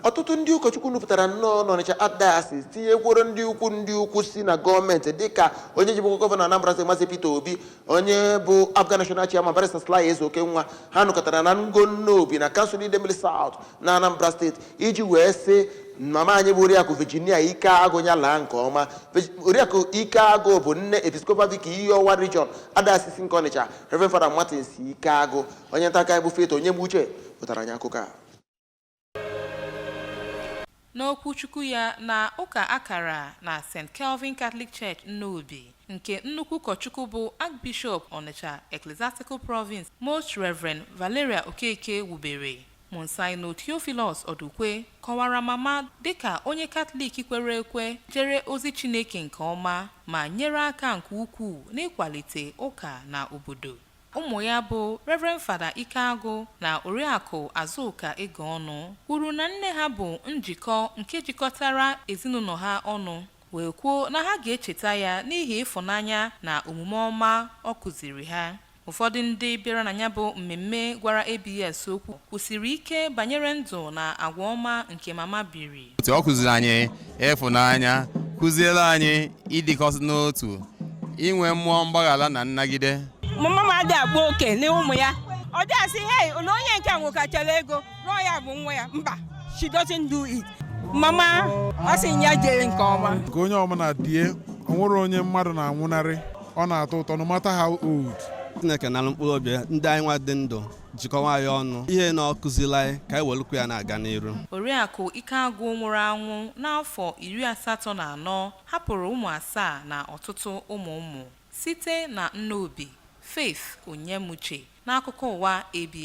Ọtụtụ ndị ụkọchukwu nupụtara nnọọ n'Ọnịcha Archdiocese, tinyekworo ndị ukwu si na gọọmenti, dịka onye jibụkwa gọvanọ Anambra Steeti, Maazị Peter Obi, onye bụ APGA National Chairman, Barrister Sly Ezeokenwa. Ha nụkọtara na ngo Nnobi na kansụl Idemili South na Anambra Steeti iji wee sị mama anyị bụ Oriakụ Virginia Ikeagụ ya laa nke ọma. Oriakụ Ikeagụ bụ nne Episcopal Vicar Iyi Region Archdiocese nke Ọnịcha, Reverend Father Martins Ikeagụ. Onye nta aka bụ Faith Onyemuche pụtara anyị akụkọ a. N'okwuchukwu ya na ụka akara na St. Kelvin Catholic Church, Nnobi, nke nnukwu ụkọchukwu bụ Archbishop Onitsha Ecclesiastical Province, Most Reverend Valeria Okeke wubere, Monsignor Theophilus Odukwe kọwara mama dịka onye Katọlik kwere ekwe, jere ozi Chineke nke ọma ma nyere aka nke ukwuu n'ịkwalite ụka na obodo. Ụmụ ya bụ Reverend Fada Ikeagụ na Oriakụ Azụka Egeọnụ kwuru na nne ha bụ njikọ nke jikọtara ezinụlọ ha ọnụ, wee kwuo na ha ga-echeta ya n'ihi ịfụnanya na omume ọma ọ kụziri ha. Ụfọdụ ndị bịara na ya bụ mmemme gwara ABS okwu kwusiri ike banyere ndụ na agwa ọma nke mama biri. Otu ọ kụziri anyị ịfụnanya, kụziere anyị ịdịkọsị n'otu, inwe mmụọ mgbaghara na nnagide. Mama m adịghị agba oke n'ụmụ ya. Ọ dị asị, "Hey, na onye nke a nwekachara ego rụọ ya bụ nwa ya." Mba, she doesn't do it. Mama, ọ sị ya jere nke ọma. Nke onye ọbụla die, o nwere onye mmadụ na-anwụnarị, ọ na-atọ ụtọ no matter how old. Chineke nara mkpụrụ obi ya, ndị anyị nwa dị ndụ jikọwa anyị ọnụ, ihe na ọ kụziri anyị ka anyị welukwu ya na-aga n'iru. Oriakụ Ikeagụ nwụrụ anwụ n'afọ 84 hapụrụ ụmụ asaa na ọtụtụ ụmụ ụmụ. Site na Nnobi, Faith Onyemuche n'akụkọ ụwa ABS.